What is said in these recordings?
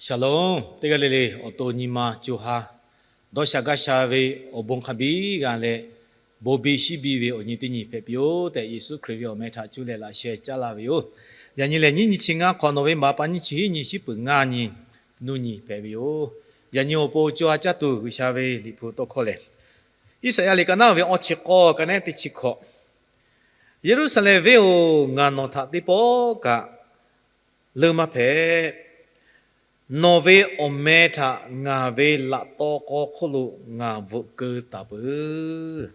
Shalom. Teˇ g'aˇ le le awˬ to nyi ma co ha dawˇ sha gaˇ sha ve awˬ bon hk'a biˇ g'a leh, bon biˇ shiˉ biˇ ve awˬ nyi teˇ nyi hpehꞈ piˇ-oˆ tehꞈ, Yeˍsuˆ Hkriꞈ ve awˬ meh htaꞈ cuˇ leh laꞈ sheh caˉ laˇ ve yoˬ. Yaꞈ nyi lehˬ, nyiˇ nyi chi ngaˇ hk'awꞈ nawˬ ve maˍ pa nyiˇ chi hiˉ nyi shiˉ peuˬ ngaˇ nyi nuˇ nyi hpehꞈ ve yoˬ. Yaꞈ nyi awˬ pon co ha caˇ tuˬ G'uiˬsha ve Liꞈ hpu tawˇ hkawˇ lehˬ, Iˉsaˍyaˆ liꞈ ka naˉ ve awˇ chi k'awˇ ka nehˉ teˇ chi hkawꞈ. Yeˍruˆsaˍlehnˍ venˇ-oˬ, ngaˬ nawˬ htaꞈ teˇ pawˆ kaꞈ leuˇ maˇ hpehꞈ. Nawˬ ve awˬ meh htaꞈ ngaˬ ve laꞈ taw k'aw hk'oˆ lo ngaˬ bvuhꞈ keu taˍ peuˬ.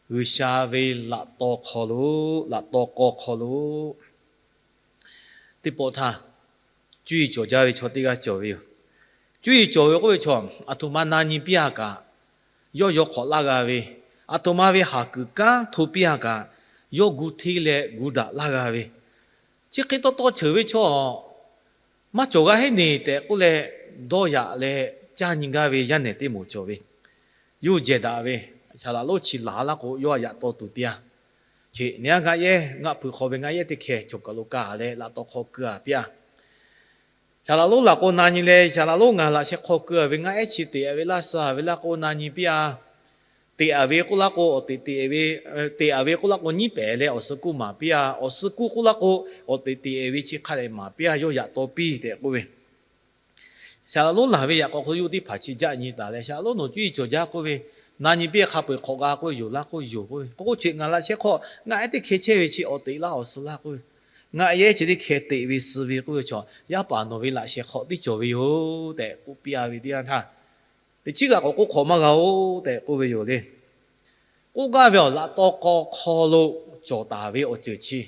G'uiˬsha ve laꞈ taw hk'aw lo, laꞈ taw k'aw hk'aw lo teˇ pawˆ htaˇ, cuˇ yiˍ cawˬ jaˇ ve chaw teˇ g'aˇ cawˬ ve yoˬ. Cuˇ yiˍ cawˬ ve k'oˆ ve chaw, aˬ htoꞈ ma na nyi piˇ-a kaꞈ, yawˇ yaw hk'awꞈ laˇ g'a ve, aˬ htoꞈ ma ve haˍ kuiˬ kanˉ hto piˇ-a kaꞈ, yawˇ gu hteˇ leh gu daꞈ laˇ g'a ve, chi hk'e taw taw cheuˬ ve chaw maˇ cawˬ g'a heˆ neˬ tehꞈ k'oˆ leh, dawˇ yaꞈ leh caˇ nyi gaˇ ve yaˇ nehˬ teˇ moˍ cawˬ ve, yawˇ jehˬ daꞈ ve, shaˍ laꞈ lonˉ chi laˬ laˇ k'o, yawˇ yaꞈ taw tuˬ te-a. Chi neˇ a ngaˆ yehˉ, ngaˆ hpui hk'aw ve ngaˆ yehˉ teˇ hkeh cawˬ kaˬ lo ka leh laꞈ taw hk'aw keu-a piˇ-a. Shaˍ laꞈ lonˉ laˬ k'o na nyi leh, shaˍ laꞈ lonˉ ngaˬ laꞈ sheh hk'aw keu-a ve ngaˆ ehˉ chi teꞈ-a ve laˇ, suh ve laˇ k'o na nyi piˇ-a. Teꞈ-a ve k'oˆ laˇ k'o, awˬ teꞈ teꞈ-e ve, teꞈ-a ve k'oˆ laˇ k'o nyiˉ pehˍ leh awˬ suh kuˇ maˍ piˇ-a. Awˬ suh kuˇ k'oˆ laˇ k'o, awˬ teꞈ teꞈ-e ve chi hk'a dehꞈ maˍ piˇ-a, yawˇ yaꞈ taw piˇ tehꞈ k'oˆ ve. Shaˍ laꞈ lonˉ laˬ ve yaꞈ k'aw hk'aw lo yawˇ teˇ hpaˍ chi jaˆ nyi taˍ leh, shaˍ laꞈ lonˉ nawˬ cuˇ yiˍ cawˬ jaˇ k'oˆ ve, na nyi piˇ hk'a peu-eˬ hk'awꞈ g'a k'oˆ ve yoˬ laˇ k'o yoˬ k'oˆ ve. K'o k'oˆ chehˇ, ngaˬ laꞈ sheh hk'aw ngaˆ ehˉ teˇ hkeh chehˇ ve chi awˬ teꞈ laˇ awˬ suh laˇ k'oˆ ve, ngaˆ yehˉ chi teˇ hkeh teꞈ ve suh ve k'oˆ ve chaw, yaˇ paˍ nawˬ ve laꞈ sheh hk'aw tiˉ cawˬ ve yoˬ tehꞈ k'oˆ piˇ-a ve teˇ yanˇ htaˇ, teꞈ chiˉ g'aꞈ k'awꞈ k'oˆ hk'awꞈ maˇ g'a-o tehꞈ k'oˆ ve yoˬ le. K'oˆ gaˇ ve awˬ laꞈ taw k'aw hk'aw lo cawˬ taˍ ve awˬ ceuˬ chi,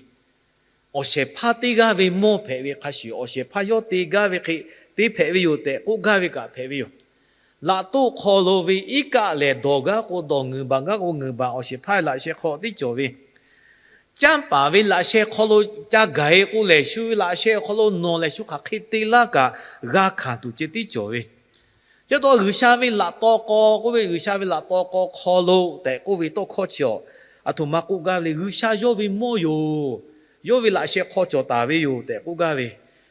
awˬ shehˍ hpaˇ teˇ g'aˇ ve mawˇ hpehꞈ ve hk'a shuˍ, awˬ shehˍ hpaˇ yawˇ te gaˇ ve hk'e te hpehꞈ ve yoˬ tehꞈ k'oˆ gaˇ ve kaꞈ hpehꞈ ve yoˬ. Laꞈ toˆ hk'aw lo ve iˉ kaˆ lehˬ, dawˬ gaˇ k'o dawˬ, ngeuˍ baˬ gaˇ k'o ngeuˍ baˬ, awˬ shehˍ hpaˇ ve laꞈ sheh hk'aw tiˉ cawˬ ve, canˇ paˍ ve laꞈ sheh hk'aw lo ca gaˬ-e k'o lehˬ, shu ve laꞈ sheh awˬ hk'aw lo nawˬ lehˬ shu hk'aˬ hk'e te laˇ kaꞈ g'a hkanˍ tuˬ ceh tiˉ cawˬ ve. Chi pa taw G'uiˬsha ve laꞈ taw k'aw k'oˆ ve, G'uiˬsha ve laꞈ taw k'aw hk'aw lo tehꞈ k'oˆ ve tawˇ hkawˇ chi awˬ, aˬ htoꞈ ma k'oˆ gaˇ ve le. G'uiˬsha yawˇ ve mawˇ yoˬ. Yawˇ ve laꞈ sheh hk'aw cawˬ taˍ ve yoˬ tehꞈ k'oˆ gaˇ ve,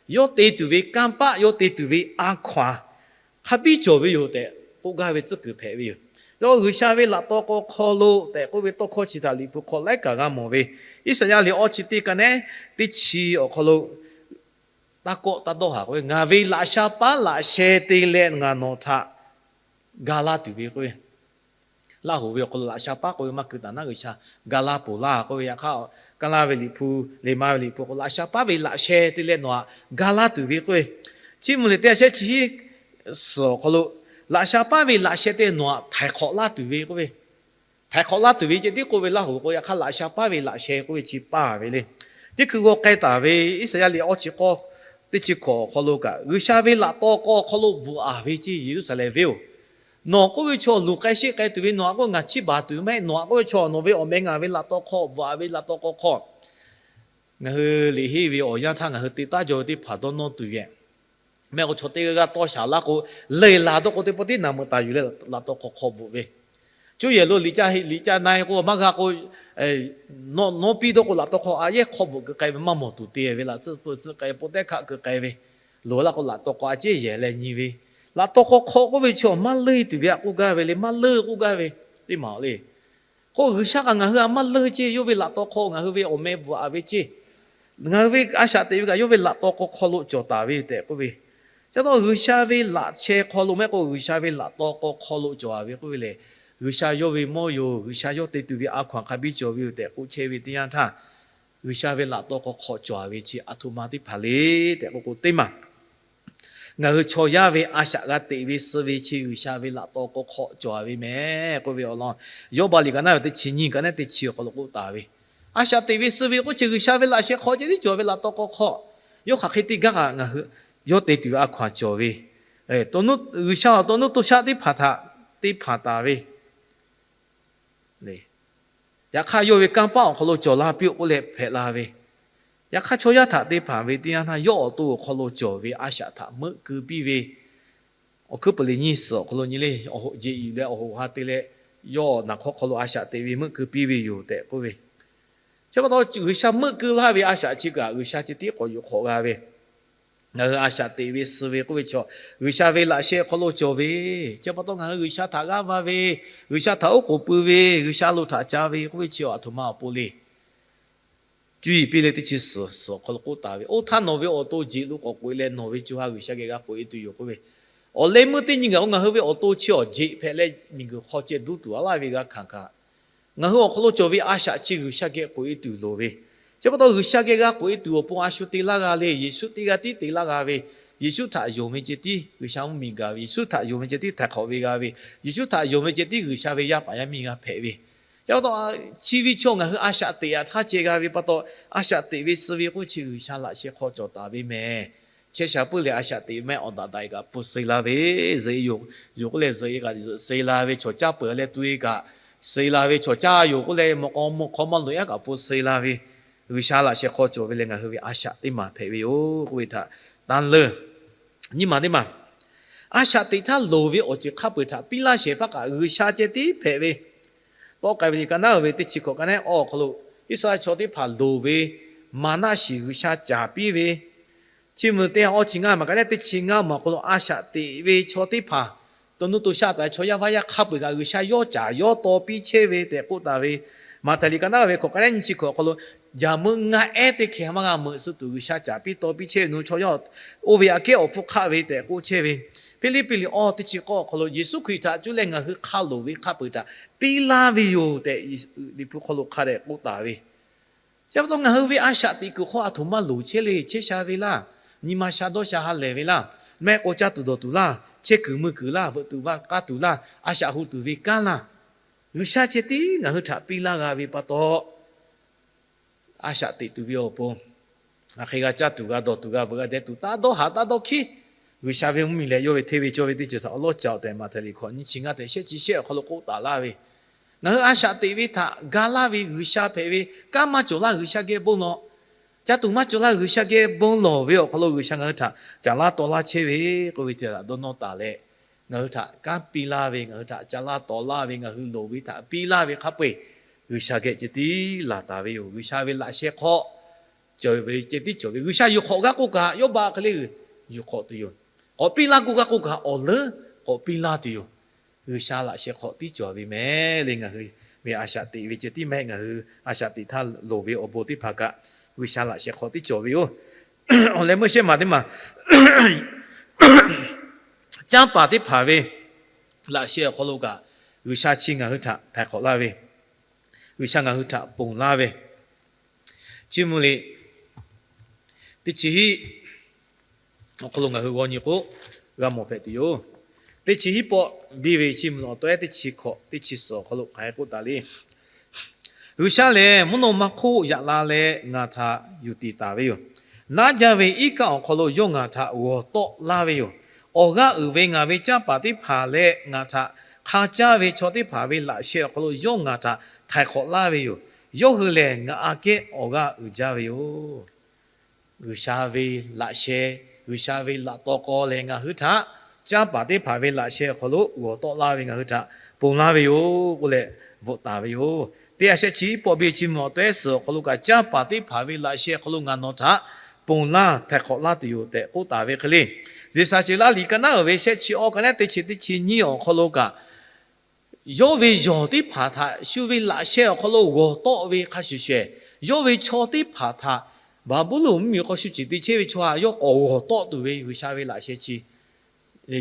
yawˇ te tuˬ ve kanˇ paˆ, yawˇ te tuˬ ve a hkaw-anˬ hk'a biˇ cawˬ ve yoˬ tehꞈ k'oˆ gaˇ ve tcuhˉ kuiˬ hpehꞈ ve yoˬ. Yawˇ G'uiˬsha ve laꞈ taw k'aw hk'aw lo tehꞈ k'oˆ ve tawˇ hkawˇ chi htaꞈ Liꞈ hpu hk'aw laiˉ kaꞈ g'a mawˬ ve, Iˉsaˍyaˆ liꞈ awˇ chi teˇ ka nehˉ teˇ chi awˬ hk'aw lo taˇ kawˆ taˇ dawˇ haˍ k'oˆ ve, ngaˬ ve laꞈ sha paˉ laꞈ sheh te leh ngaˬ nawˬ htaꞈ ga laˇ tuˬ ve k'oˆ ve, Laˇ hoꞈ ve awˬ hk'aw lo laꞈ sha paˉ k'oˆ ve maˇ keu taˍ naˉ, G'uiˬsha ga laˇ ponˬ laˇ k'oˆ ve. Yaꞈ hk'aˇ, Kaˇ laˇ ve Liꞈ hpu, Liꞈ ma ve Liꞈ hpu k'o, laꞈ sha paˉ ve laꞈ sheh te leh nawˬ htaꞈ ga laˇ tuˬ ve k'oˆ ve, Chiˇ mvuh liꞈ teˇ ha shehˆ chi hiˉ suhˍ awˬ hk'aw lo, laꞈ sha paˉ ve laꞈ sheh te nawˬ htaꞈ htaiˍ hk'awꞈ laˇ tuˬ ve k'oˆ ve, htaiˍ hk'awꞈ laˇ tuˬ ve ceh tiˉ k'oˆ ve laˇ hoꞈ k'o, yaꞈ hk'aˇ laꞈ sha paˉ ve laꞈ sheh k'oˆ ve chi paˇ ve le. Teˇ hkui g'aw k'ai taˍ ve Iˉsaˍyaˆ liꞈ awˇ chi k'awˇ teˇ chi hkawꞈ awˬ hk'aw lo kaꞈ, G'uiˬsha ve laꞈ taw k'aw awˬ hk'aw lo bvuhꞈ-a ve ceˇ, Yeˍruˆsaˍlehnˍ venˇ-oˬ, nawˬ k'oˆ ve chaw luˬ k'ai sheˆ k'ai tuˬ ve nawˬ htaꞈ k'oˆ ve ngaˬ chiˇ baˬ tuˬ maˇ heˆ. Nawˬ htaꞈ k'oˆ ve chaw nawˬ ve awˬ meh ngaˬ ve laꞈ taw hk'aw bvuhꞈ-a ve laꞈ taw k'aw hk'aw, ngaˬ hui liꞈ henˇ ve awˬ yanˇ htaˇ ngaˬ hui te taˉ jaw ve teˇ hpaˍ dawˇ nawˇ tuˬ ve mehˆ k'o, chaw teˇ g'aˇ g'aˇ tawˇ shaˍ laˇ k'o, leuˬ laˬ dawˇ k'o teˇ pawˆ tiˉ naˍ meuꞈ taˍ yuˬ leh laꞈ taw hk'aw hk'aw bvuhꞈ ve, cuˇ yehˬ lo liꞈ ca heˆ liꞈ ca na-e k'o maˇ g'a k'o, nawˇ piˇ dawˇ k'o laꞈ taw hk'aw a yehˉ hk'aw bvuhꞈ keu k'ai ve, maˇ mawˬ tuˬ te ve, laꞈ tsuhˇ peu tsuhˇ k'ai, po tehˉ hkaˆ keu k'ai ve, loˍ laˇ k'o laꞈ taw hk'aw a ceˉ yehˬ leh nyi ve, laꞈ taw hk'aw hk'aw k'oˆ ve chaw maˇ leuˇ tuˬ ve htaꞈ k'oˆ gaˇ ve le. Maˇ leuˇ k'oˆ gaˇ ve teˇ maˬ le. K'o G'uiˬsha kaꞈ ngaˬ hui htaꞈ maˇ leuˇ ceˇ, yawˇ ve laꞈ taw hk'aw ngaˬ hui ve awˬ meh bvuhꞈ-a ve ceˇ, ngaˬ hui ve a shaꞈ teꞈ ve kaꞈ yawˇ ve laꞈ taw k'aw hk'aw lo cawˬ taˍ ve tehꞈ k'oˆ ve, chi pa taw G'uiˬsha ve laꞈ sheh hk'aw lo mehˆ k'o, G'uiˬsha ve laꞈ taw k'aw hk'aw lo cawˬ-a ve k'oˆ ve lehˬ, G'uiˬsha yawˇ ve mawˇ yoˬ. G'uiˬsha yawˇ te tuˬ ve a hkaw-anˬ hk'a biˇ cawˬ ve yoˬ tehꞈ k'oˆ chehˇ ve teˇ yanˇ htaˇ, G'uiˬsha ve laꞈ taw k'aw hk'aw cawˬ-a ve chi aˬ htoꞈ ma teˇ hpaˍ le tehꞈ k'oˆ k'o, teˇ maˬ ngaˬ hui chaw yaˇ ve a shaꞈ g'a teꞈ ve suh ve chi G'uiˬsha ve laꞈ taw k'aw hk'aw cawˬ-a ve mehˍ k'oˆ ve awˬ lawn, Yawˇbaˆ liꞈ ka naˉ ve teˇ chi nyiˇ ka nehˉ teˇ chi awˬ hk'aw lo k'oˆ taˍ ve, a shaꞈ teꞈ ve suh ve k'oˆ chi G'uiˬsha ve laꞈ sheh hk'aw ceh tiˉ cawˬ ve laꞈ taw k'aw hk'aw, yawˇ hk'aˬ hk'e te gaˇ kaꞈ ngaˬ hui yawˇ te tuˬ ve a hkaw-anˬ cawˬ ve, G'uiˬsha awˬ to nuˇ to shaˆ teˇ hpaˍ htaꞈ te hpanˍ taˍ ve, yaꞈ hk'aˇ yawˇ ve kanˇ paˆ awˬ hk'aw lo cawˬ la piˇ-oˆ k'oˆ leh hpehꞈ la ve, yaꞈ hk'aˇ chaw yaˇ htaꞈ te hpanˍ ve teˇ yanˇ htaˇ yawˇ awˬ to awˬ hk'aw lo cawˬ ve a shaꞈ htaꞈ meuˆ keu piˇ ve, Awˬ hkuiˉ puiˍ liꞈ nyiˇ suhˍ awˬ hk'aw lo nyi le, awˬ hoꞈ jeꞈ yuˬ leh awˬ hoꞈ ha te leh, yawˇ naˍ hk'awˇ hk'aw lo a shaꞈ teꞈ ve meuˆ keu piˇ ve yoˬ tehꞈ k'oˆ ve, chi pa taw G'uiˬsha meuˆ keu laˇ ve a shaꞈ chi kaꞈ G'uiˬsha chi tiˉ k'awꞈ yuˬ hk'awꞈ g'a ve, Ngaˬ hui a shaꞈ teꞈ ve suh ve k'oˆ ve chi, G'uiˬsha ve laꞈ sheh hk'aw lo cawˬ ve, chi pa taw ngaˬ hui G'uiˬsha htaꞈ g'aˇ va ve, G'uiˬsha htaꞈ oˉ k'oˍ pui ve, G'uiˬsha lo htaꞈ ca ve k'oˆ ve chi a htoꞈ ma awˬ pon le. Cuˇ yiˍ piˇ leh teˇ chi suhˍ suhˍ awˬ hk'aw lo k'oˆ taˍ ve, Oˇ htaˇ nawˬ ve awˬ to jeꞈ lo k'awꞈ k'oꞈ e leh nawˬ ve co ha G'uiˬsha geh g'a k'oꞈ e tuˬ yoˬ k'oˆ ve. Awˬ leh meuˇ teˇ nyi gaˬ k'o ngaˬ hui ve awˬ to chi awˬ jeꞈ hpehꞈ leh miˬguiˬ hk'aw ceh duˇ tuˬ a laˇ ve g'a hkanˍ kaꞈ, ngaˬ hui awˬ hk'aw lo cawˬ ve a shaꞈ chi G'uiˬsha geh k'oꞈ e tuˬ loˍ ve. Chi pa taw G'uiˬsha geh g'a k'oꞈ e tuˬ awˬ pon a shu te laˇ g'a le, Yeˍsuˆ teˇ g'aˇ tiˉ te laˇ g'a ve, Yeˍsuˆ htaꞈ yonˍ ve ceh tiˉ G'uiˬsha mvuhˇmiˬ gaˬ ve, Yeˍsuˆ htaꞈ yonˍ ve ceh tiˉ htaiˍ hk'awꞈ ve g'a ve, Yeˍsuˆ htaꞈ yonˍ ve ceh tiˉ G'uiˬsha ve yaˇ paˍ yaˇ miˇ g'a hpehꞈ ve. Chi pa taw chi ve chaw ngaˬ hui a shaꞈ teꞈ aꞈ htaˇ ceh g'a ve pa taw, a shaꞈ teꞈ ve suh ve k'oˆ chi G'uiˬsha laꞈ sheh hk'aw cawˬ taˍ ve mehˍ. Chehˇ sha puiˉ leh a shaꞈ teꞈ mehˆ awˬ daꞈ daꞈ e kaꞈ pfuhˇ suh la ve, zuhꞈ e yoˬ, yoˬ k'oˆ leh zuhꞈ e kaꞈ zuhꞈ suh la ve, chaw caˇ peuˬ leh tu e kaꞈ suh la ve, chaw caˇ yoˬ k'oˆ leh mawꞈ k'aw mawꞈ hk'aw maˇ loꞈ yaˇ kaꞈ pfuhˇ suh la ve, G'uiˬsha laꞈ sheh hk'aw cawˬ ve leh ngaˬ hui ve a shaꞈ teˇ maˬ hpehꞈ ve yoˬ k'oˆ ve htaꞈ tanˇ leuˇ. Nyiˇ maˬ teˇ maˬ, a shaꞈ teꞈ htaˇ loˍ ve awˬ ceuˬ hk'a peu-eˬ htaꞈ piˇ laˇ shehˍ hpaˇ kaꞈ G'uiˬsha ceh tiˉ hpehꞈ ve. Tawˆ k'ai ve liꞈ ka naˉ uiˍ ve teˇ chi hkawꞈ ka naˉ awˬ hk'aw lo Iˉsaˍreˍlaˆ chaw teˇ hpaˍ loˍ ve maˍnaˆ shiˍ G'uiˬsha caˍ piˇ ve, Chiˇ mvuh teˇ ha awˇ chi ngaˇ maˬ ka naˉ teˇ chi ngaˇ maˬ awˬ hk'aw lo a shaꞈ teꞈ ve chaw teˇ hpaˍ, to nuˇ to shaˆ taˍ ve chaw yaˇ vaˇ yaˇ hk'a peu-eˬ kaꞈ G'uiˬsha yawˇ caˍ yawˇ taw piˇ chehˇ ve tehꞈ k'oˆ taˍ ve. Maꞈhtehˍ liꞈ ka naˉ ve hkawꞈ ka naˉ nyiˇ chi hkawꞈ awˬ hk'aw lo, yaꞈ meuˇ ngaˆ ehˉ teˇ hkeh maˇ g'a meuꞈ suh tuˬ G'uiˬsha caˍ piˇ taw piˇ chehˇ ve nu chaw yaˇ oˇ ve aꞈ kehˉ awˬ hpfuhˇ hk'aˆ ve tehꞈ k'oˆ chehˇ ve. Hpiˇliˇpiˆ liꞈ awˇ teˇ chi k'awˇ awˬ hk'aw lo Yeˍsuˆ Hkriꞈ htaꞈ cuˇ leh ngaˬ hui hk'a loˍ ve hk'a peu-eˬ htaꞈ piˇ laˇ ve yoˬ tehꞈ, Liꞈ hpu hk'aw lo hk'a dehꞈ k'oˆ taˍ ve. Chi pa taw ngaˬ hui ve a shaꞈ teꞈ kuiˬ hk'aw aˬ htoꞈ ma loˍ chehˇ le. Chehˇ sha ve laˇ, nyi ma sha dawˇ sha ha lehˬ ve laˇ, maˇ heˆ k'o caˇ tuˬ dawˬ tuˬ laˇ, chehˇ kuiˬ mui kuiˬ laˇ, veuꞈ tuˬ va k'aˇ tuˬ laˇ, a shaꞈ hu tuˬ ve kanˉ laˇ, G'uiˬsha ceh tiˉ ngaˬ hui htaꞈ piˇ laˇ g'a ve pa taw, a shaꞈ teꞈ tuˬ ve awˬ pon, hk'e g'a caˇ tuˬ g'a dawˬ tuˬ g'a veuꞈ g'a deh tuˬ taˇ dawˇ haꞈ taˇ dawˇ hkiˉ, G'uiˬsha ve mvuhˇmiˬ lehˬ yawˇ ve hteˇ ve cawˇ ve teˇ ceuˬ htaꞈ awˬ lawˉ ca awˬ tehˬ Maꞈhtehˍ liꞈ hkawꞈ nyiˇ chi ngaˇ tehꞈ shehˆ chi shehˆ awˬ hk'aw lo k'oˆ taˍ laˇ ve, ngaˬ hui a shaꞈ teꞈ ve htaꞈ ga laˇ ve G'uiˬsha hpehꞈ ve, kanˉ maˇ cawˬ laˇ G'uiˬsha geh bon lawˬ, caˇ tuˬ maˇ cawˬ laˇ G'uiˬsha geh bon lawˬ ve awˬ hk'aw lo G'uiˬsha ngaˬ hui htaꞈ caˍ laˇ taw laˇ chehˇ ve k'oˆ ve teˇ htaꞈ dawˇ nawˇ taˍ leh, ngaˬ hui htaꞈ kanˉ piˇ laˇ ve, ngaˬ hui htaꞈ caˍ laˇ taw laˇ ve, ngaˬ hui loˍ ve htaꞈ piˇ laˇ ve hk'a peu-eˬ, G'uiˬsha geh ceh tiˉ laˬ taˍ ve yoˬ. G'uiˬsha ve laꞈ sheh hk'aw cawˬ ve ceh tiˉ cawˬ ve, G'uiˬsha yuˬ hk'awꞈ g'aˇ k'oˆ kaꞈ, yawˇ baˆ hk'e le yuˬ hk'awꞈ tuˬ yoˬ. K'awꞈ piˇ laˇ k'oˆ g'aˇ k'oˆ kaꞈ, awˬ leuˉ k'awꞈ piˇ laˇ tuˬ yoˬ. G'uiˬsha laꞈ sheh hk'aw tiˉ cawˬ ve mehˍ le. Ngaˬ hui ve a shaꞈ teꞈ ve ceh tiˉ mehˆ, ngaˬ hui a shaꞈ teꞈ htaˇ loˍ ve awˬ bon teˇ hpaˍ kaꞈ, G'uiˬsha laꞈ sheh hk'aw tiˉ cawˬ ve yoˬ. Awˬ leh meuˇ shehˆ maˬ teˇ maˬ, canˇ paˍ teˇ hpaˍ ve laꞈ sheh awˬ hk'aw lo kaꞈ, G'uiˬsha chi ngaˬ hui htaꞈ htaiˍ hk'awꞈ laˇ ve, G'uiˬsha ngaˬ hui htaꞈ ponˬ laˇ ve, Chiˇ mvuh liꞈ teˇ chi hiˆ awˬ hk'aw lo ngaˬ hui g'aw nyi k'o, g'a mawˬ hpehꞈ tuˬ yoˬ. Teˇ chi hiˆ pawˆ biˇ ve Chiˇ mvuh awˬ to ehˉ teˇ chi hkawꞈ teˇ chi suhˍ awˬ hk'aw lo hk'aˬ hk'e k'oˆ taˍ le. G'uiˬsha lehˬ, mvuhˇ naw ma hk'oˆ yaꞈ la leh ngaˬ htaꞈ yuˬ tiˍ taˍ ve yoˬ. Naˉ jaˇ ve iˉ kaˆ awˬ hk'aw lo yawˇ ngaˬ htaꞈ g'awˬ tawˆ laˇ ve yoˬ. Awˬ g'aˇ uiˍ ve ngaˬ ve canˇ paˍ teˇ hpaˍ leh ngaˬ htaꞈ hk'a caˇ ve chaw teˇ hpaˍ ve laꞈ sheh awˬ hk'aw lo yawˇ ngaˬ htaꞈ htaiˍ hk'awꞈ laˇ ve yoˬ. Yawˇ hui lehˬ, ngaˬ aꞈ kehˉ awˬ g'aˇ uiˍ jaˇ ve yoˬ. G'uiˬsha ve laꞈ sheh, G'uiˬsha ve laꞈ taw k'aw lehˬ, ngaˬ hui htaꞈ canˇ paˍ teˇ hpaˍ ve laꞈ sheh awˬ hk'aw lo g'awˬ tawˆ laˇ ve, ngaˬ hui htaꞈ ponˬ laˇ ve yoˬ k'oˆ leh bvuhꞈ taˍ ve yoˬ. Teˇ ha shehˆ chi iˉ pawˆ biˇ Chiˇ mvuh awˬ to ehˉ suhˍ awˬ hk'aw lo kaꞈ, canˇ paˍ teˇ hpaˍ ve laꞈ sheh awˬ hk'aw lo ngaˬ nawˬ htaꞈ ponˬ laˇ htaiˍ hk'awꞈ laˇ tuˬ yoˬ tehꞈ k'oˆ taˍ ve hk'e le. Zeˍsaˍceˍlaˆ liꞈ ka naˉ uiˍ ve shehˆ chi awˇ ka naˉ teˇ chi teˇ chi nyiˇ awˬ hk'aw lo kaꞈ, yawˇ ve yawˬ teˇ hpaˍ htaꞈ shu ve laꞈ sheh awˬ hk'aw lo g'awˬ tawˆ ve hk'a shuˍ shehˍ, yawˇ ve chaw teˇ hpaˍ htaꞈ Baˍbuˍlonˍ mvuhˇmiˬ hk'aw shu ceˬ te chehˇ ve chaw htaꞈ yawˇ k'awꞈ g'awˬ tawˆ tuˬ ve G'uiˬsha ve laꞈ sheh chi,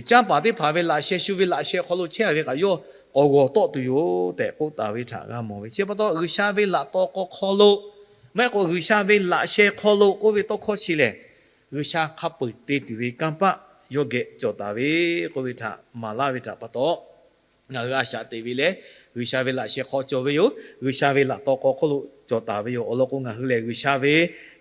canˇ paˍ teˇ hpaˍ ve laꞈ sheh, shu ve laꞈ sheh hk'aw lo chehˇ ve kaꞈ yawˇ k'awꞈ g'awˬ tawˆ tuˬ yoˬ tehꞈ k'oˆ taˍ ve htaꞈ g'a mawˬ ve. Chi pa taw G'uiˬsha ve laꞈ taw k'aw hk'aw lo, maˇ heˆ k'o G'uiˬsha ve laꞈ sheh hk'aw lo k'oˆ ve tawˇ hkawˇ chi lehˬ, G'uiˬsha hk'a peu-eˬ te tuˬ ve kanˇ paˆ yawˇ geh cawˬ taˍ ve k'oˆ ve htaꞈ maˍ laˇ ve htaꞈ pa taw, ngaˬ hui a shaꞈ teꞈ ve lehˬ, G'uiˬsha ve laꞈ sheh hk'aw cawˬ ve yoˬ. G'uiˬsha ve laꞈ taw k'aw hk'oˆ lo cawˬ taˍ ve yoˬ. Awˬ lawn k'o, ngaˬ hui lehˬ G'uiˬsha ve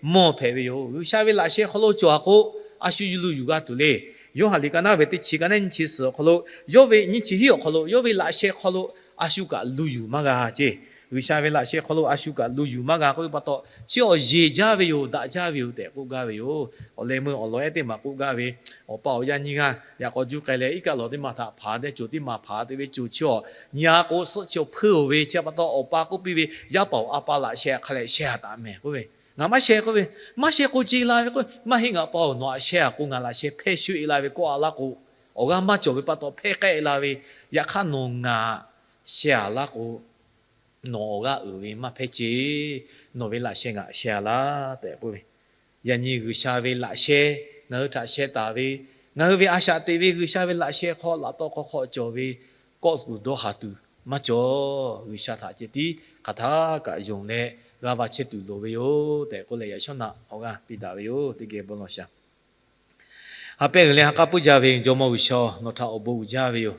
mawˇ hpehꞈ ve yoˬ. G'uiˬsha ve laꞈ sheh hk'aw lo cawˬ a k'o, a shu yuˬ lu yuˬ g'a tuˬ le. Yoˇhanˬ liꞈ ka naˉ ve teˇ chi ka naˉ nyiˇ chi suhˍ awˬ hk'aw lo, yawˇ ve nyiˇ chi hiˉ awˬ hk'aw lo, yawˇ ve laꞈ sheh hk'aw lo a shu kaꞈ lu yuˬ maˇ g'a ce. G'uiˬsha ve laꞈ sheh hk'aw lo a shu kaꞈ lu yuˬ maˇ g'a k'oˆ ve pa taw, chi awˬ yeˬ jaˇ ve yoˬ, daꞈ jaˇ ve yoˬ tehꞈ k'oˆ gaˇ ve yoˬ. Awˬ leh meuˇ awˬ lawn ehˉ teˇ maˬ k'oˆ gaˇ ve, awˬ pa awˬ yaˇ nyiˇ g'aˇ yaꞈ k'aw juˇ k'ai leh, iˉ kaˆ lawˬ teˇ maˬ htaꞈ hpaˍ tehꞈ, coˬ teˇ maˬ hpaˍ te ve, coˬ chi awˬ nyi a k'o, suhˆ chi awˬ hpeuˇ oˬ ve, chi pa taw awˬ pa k'oˆ piˇ ve, Yaˇ paˍ-oˬ, a pa laꞈ sheh hk'a lehꞈ sheh a taꞈ mehˍ k'oˆ ve. Ngaˬ maˇ sheh k'oˆ ve, maˇ sheh k'o ce la ve k'o, maˇ heˆ ngaˬ pa-oˬ, nawˬ aꞈ sheh-a k'o ngaˬ laꞈ sheh hpehˇ shu-e la ve kawˆ-a laˇ k'o, awˬ g'aˇ maˇ cawˬ ve pa taw hpehˇ k'ai la ve, yaꞈ hk'aˇ nawˬ ngaˬ sheh-a laˇ k'o, nawˬ awˬ g'aˇ uiˍ ve maˇ hpehˇ ce. Nawˬ ve laꞈ sheh ngaˬ sheh-a laˇ tehꞈ k'oˆ ve, yaꞈ nyi G'uiˬsha ve laꞈ sheh ngaˬ hui htaꞈ sheh taˍ ve, ngaˬ hui ve a shaꞈ teꞈ ve G'uiˬsha ve laꞈ sheh hk'aw laꞈ taw hk'aw hk'aw cawˬ ve kawˆ tuˬ dawˇ haˍ tuˬ maˇ cawˬ. G'uiˬsha htaꞈ ceh tiˉ hk'aˬ htaˇ kaꞈ yonˍ leh g'a va chehˇ tuˬ loˍ ve yoˬ tehꞈ k'oˆ leh, yaꞈ shawˉ naꞈ awˬ g'aˇ piˇ daꞈ ve yoˬ. Teˇ geh bon lawˬ shaˍ. Ha pehˇ uiˍ leh ha k'aˇ puiˉ jaˇ ve Jawˇmawˇ G'uiˬsha-oˬ, nawˬ htaꞈ awˬ bon uiˍ jaˇ ve yoˬ.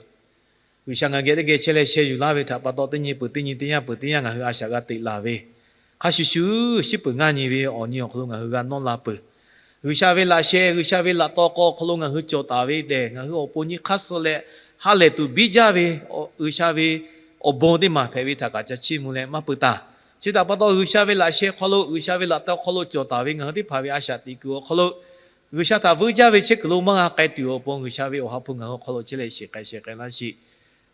G'uiˬsha ngaˬ geh teˇ geh chehˇ leh sheh yuˬ laˇ ve htaꞈ pa taw, teˇ nyi peuˬ teˇ nyi, teˇ yanˇ peuˬ teˇ yanˇ ngaˬ hui a shaꞈ g'a teꞈ laˬ ve, hk'a shuˍ shuˍ shiˉ peuˬ ngaˇ nyi ve awˬ nyi awˬ hk'aw lo ngaˬ hui g'a nawˇ la peuˬ. G'uiˬsha ve laꞈ sheh, G'uiˬsha ve laꞈ taw k'aw awˬ hk'aw lo ngaˬ hui cawˬ taˍ ve tehꞈ, ngaˬ hui awˬ pon nyi hk'aˇ suh leh ha lehˬ tuˬ biˇ jaˇ ve G'uiˬsha ve awˬ bon teˇ maˬ hpehꞈ ve htaꞈ kaꞈ ca chiˇ mvuh leh maˇ peuˬ taˍ. Chi htaꞈ pa taw, G'uiˬsha ve laꞈ sheh hk'aw lo, G'uiˬsha ve laꞈ taw hk'aw lo cawˬ taˍ ve ngaˬ hui teˇ hpaˍ ve a shaꞈ teꞈ kuiˬ awˬ hk'aw lo, G'uiˬsha htaꞈ vuiˇ jaˇ ve chehˇ kuiˬ lo maˇ g'a k'ai tuˬ awˬ pon, G'uiˬsha ve Awˬ ha hpu ngaˬ hui awˬ hk'aw lo chehˇ leh shiˍ k'ai sheh k'ai laˇ sheˍ.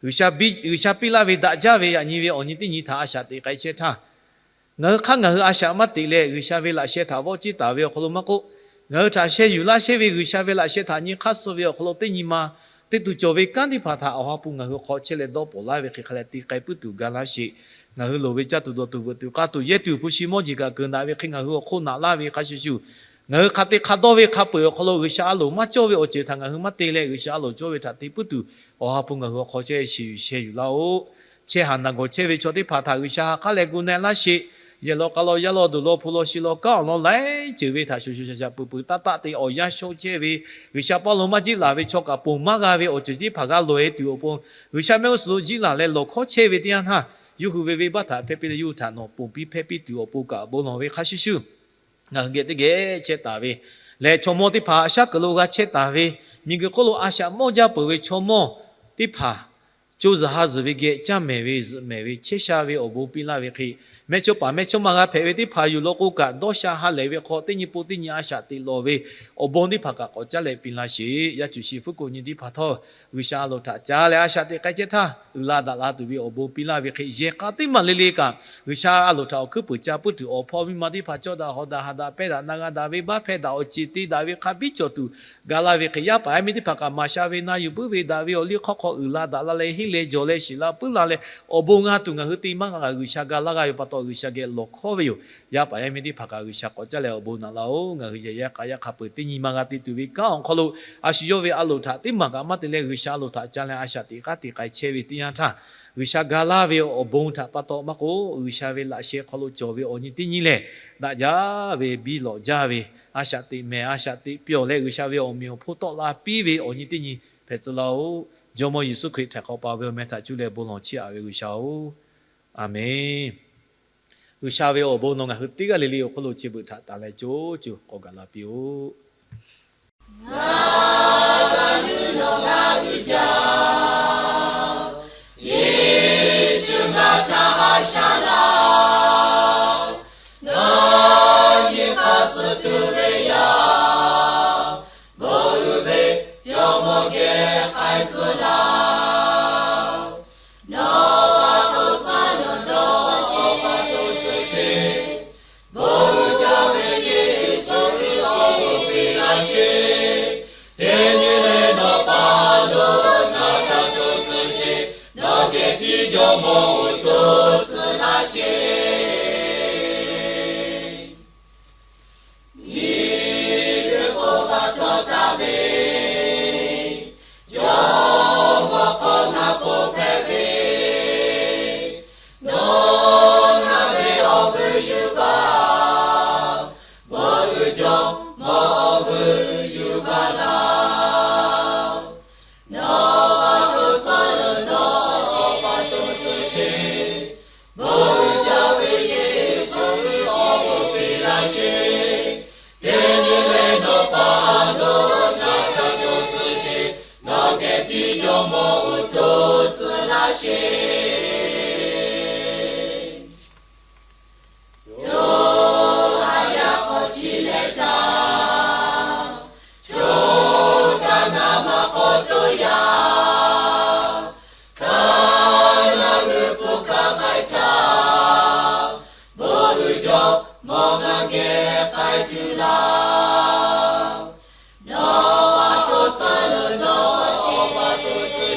G'uiˬsha biˇ, G'uiˬsha piˇ laˇ ve daꞈ jaˇ ve yaꞈ nyi ve awˬ nyi teˇ nyi htaꞈ a shaꞈ teꞈ k'ai chehˇ htaˇ, ngaˬ hui hk'aˇ ngaˬ hui a shaꞈ maˇ teꞈ leh G'uiˬsha ve laꞈ sheh htaꞈ vawˆ ciˇ taˍ ve awˬ hk'aw lo maˇ k'oˆ, ngaˬ hui htaꞈ sheh yuˬ laˇ sheˍ ve G'uiˬsha ve laꞈ sheh htaꞈ nyi hk'aˇ suh ve awˬ hk'aw lo teˇ nyi ma teˇ tuˬ cawˬ ve kanˉ teˇ hpaˍ htaꞈ Awˬ ha hpu ngaˬ hui hk'aw chehˇ leh dawˇ pawnˍ laˇ ve hk'e hk'a leh te k'ai puiˉ tuˬ ga laˇ sheˍ. Ngaˬ hui loˍ ve caˇ tuˬ dawˬ tuˬ veuꞈ tuˬ k'a tuˬ yehˇ tuˬ hpu shi mawˇ jeˬ kaꞈ keunˍ daꞈ ve hk'e ngaˬ hui awˬ hk'oˆ naꞈ laˇ ve hk'a shuˍ shuˍ, ngaˬ hui hk'a te hk'a dawˇ ve hk'a peu-eˬ awˬ hk'aw lo G'uiˬsha a loˍ maˇ cawˇ ve awˬ ceuˬ htaꞈ ngaˬ hui maˇ te leh, G'uiˬsha a loˍ cawˇ ve htaꞈ te puiˉ tuˬ Awˬ ha hpu ngaˬ hui awˬ hk'aw chehˇ shiˍ yuˬ sheh yuˬ laˇ-oˆ. Chehˇ haˍ naˬ gawˬ chehˇ ve chaw teˇ hpaˍ htaꞈ G'uiˬsha ha k'aˉ leh gu na-e laˇ sheˍ. Yehˬ law k'a law, yaˇ law duˬ law, hpu law shi law, kanˉ awˬ lawn laiˉ ceuˬ ve htaꞈ shuˍ shuˍ shaˍ shaˍ peuˬ peuˬ taˆ taˆ te awˬ yanˇ shonˇ chehˇ ve G'uiˬsha paˇ lo maˇ jiˇ laˬ ve chaw kaꞈ ponˬ maˇ g'a ve awˬ ceuˬ teˇ hpaˍ g'a lawˬ-e tuˬ awˬ pon, G'uiˬsha mehˆ g'uˇ suhˍ lo jiˇ laˬ leh lawˬ hkawˉ chehˇ ve teˇ yanˇ htaˇ, yawˇ hui ve venˇbaˆ htaꞈ hpehˇ piˇ leh yawˇ hui htaꞈ nawˬ ponˬ piˇ hpehˇ piˇ tuˬ awˬ pon kaꞈ bon lawˬ ve hk'a shuˍ shuˍ, ngaˬ hui geh teˇ geh chehˇ taˍ ve lehˬ, chaw mawˇ teˇ hpaˍ a shaˉ kuiˬ lo g'a chehˇ taˍ ve, miˬguiˬ hk'oˆ lo a shaꞈ mawˇ jaˇ peuˬ ve chaw mawˇ teˇ hpaˍ co zuhˬ ha zuhˬ ve geh caˇ mehˍ ve zuhꞈ mehˍ ve chehˇ sha ve awˬ bon piˇ laˇ ve hk'e, mehˇchawˇ paˍ mehˇchawˇma g'a hpehꞈ ve teˇ hpaˍ yuˬ law k'o kaꞈ, dawˇ sha ha lehˬ ve hk'aw teˇ nyi po teˇ nyi a shaꞈ teꞈ lawˬ ve awˬ bon teˇ hpaˍ kaꞈ k'awꞈ caˉ leh piˇ laˇ sheˍ. Yaˇ cuˬ shi fuˉ ko nyi teˇ hpaˍ htawˇ, G'uiˬsha a loˍ htaꞈ ca leh a shaꞈ teꞈ k'ai chehˇ htaˇ, uiˍ la daꞈ la tuˬ ve awˬ bon piˇ laˇ ve hk'e, yehˬ k'a teˇ maˬ le le kaꞈ G'uiˬsha a loˍ htaꞈ awˬ hkuiˉ puiˍ ca puiˉ tuˬ, awˬ hpawˇ miˇ ma teˇ hpaˍ cawˇ daꞈ hawˍ daꞈ haꞈ daꞈ pehˇ daꞈ na g'a daꞈ ve baˆ hpehˇ daꞈ awˬ ceˬ te daꞈ ve hk'a biˇ cawˬ tuˬ ga laˇ ve hk'e, yaˇ paˍ yaˇ miˇ teˇ hpaˍ kaꞈ maˍ sha ve na yuˬ puiˉ ve daꞈ ve awˬ liˇ hk'aw hk'aw uiˍ la daꞈ la leh henˇ leh jawˬ leh shiˍ la puiˉ la leh awˬ bon g'a tuˬ ngaˬ hui te maˇ g'a kaꞈ, G'uiˬsha ga laˇ g'a ve pa taw G'uiˬsha geh lawˬ hkawˉ ve yoˬ. Yaˇ paˍ yaˇ miˇ teˇ hpaˍ kaꞈ G'uiˬsha k'awꞈ caˉ leh awˬ bon naꞈ laˇ-oˬ. Ngaˬ hui yehˬ yaˇ k'a yaˇ hk'a peu-eˬ teˇ nyi ma g'a te tuˬ ve kanˉ awˬ hk'aw lo, a shu yawˇ ve a loˍ htaꞈ teˇ maˬ kaꞈ maˇ te leh G'uiˬsha a loˍ htaꞈ ca leh a shaꞈ teꞈ k'aˉ te k'ai chehˇ ve teˇ yanˇ htaˇ, G'uiˬsha ga laˇ ve awˬ bon htaꞈ pa taw maˇ k'oˆ, G'uiˬsha ve laꞈ sheh hk'aw lo cawˬ ve awˬ nyi teˇ nyi lehˬ, daꞈ jaˇ ve biˇ lawꞈ jaˇ ve, a shaꞈ teꞈ mehˍ a shaꞈ teꞈ pyawˬ leh G'uiˬsha ve awˬ meꞈ awˬ hponˇ tawˆ la piˇ ve awˬ nyi teˇ nyi hpehꞈ tcuh laˇ-oˬ. Jawˇmawˇ Yeˍsuˆ Hkriꞈ htaiˍ hk'awꞈ pa ve awˬ meh htaꞈ cuˇ leh bon lawˬ chiˇ aꞈ ve G'uiˬsha-oˬ, Aˍmenˍ. G'uiˬsha ve awˬ bon nawˬ ngaˬ hui teˇ g'aˇ le le awˬ hk'oˆ lo chi beuꞈ htaꞈ taˍ leh co co k'awꞈ gaˬ la piˇ-oˆ.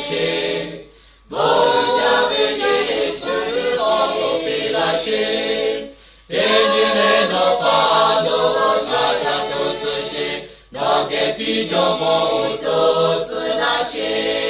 sheˍ. Bon jaˇ ve Yeˍsuˆ Hkriꞈ awˬ to piˇ laˇ sheˍ. Teˇ nyi leh nawˬ pa lo shaˍ yaˇ to tcuh sheˍ. Nawˬ geh tiˇ jawˇ mawˇ awˬ to tcuh laˇ sheˍ.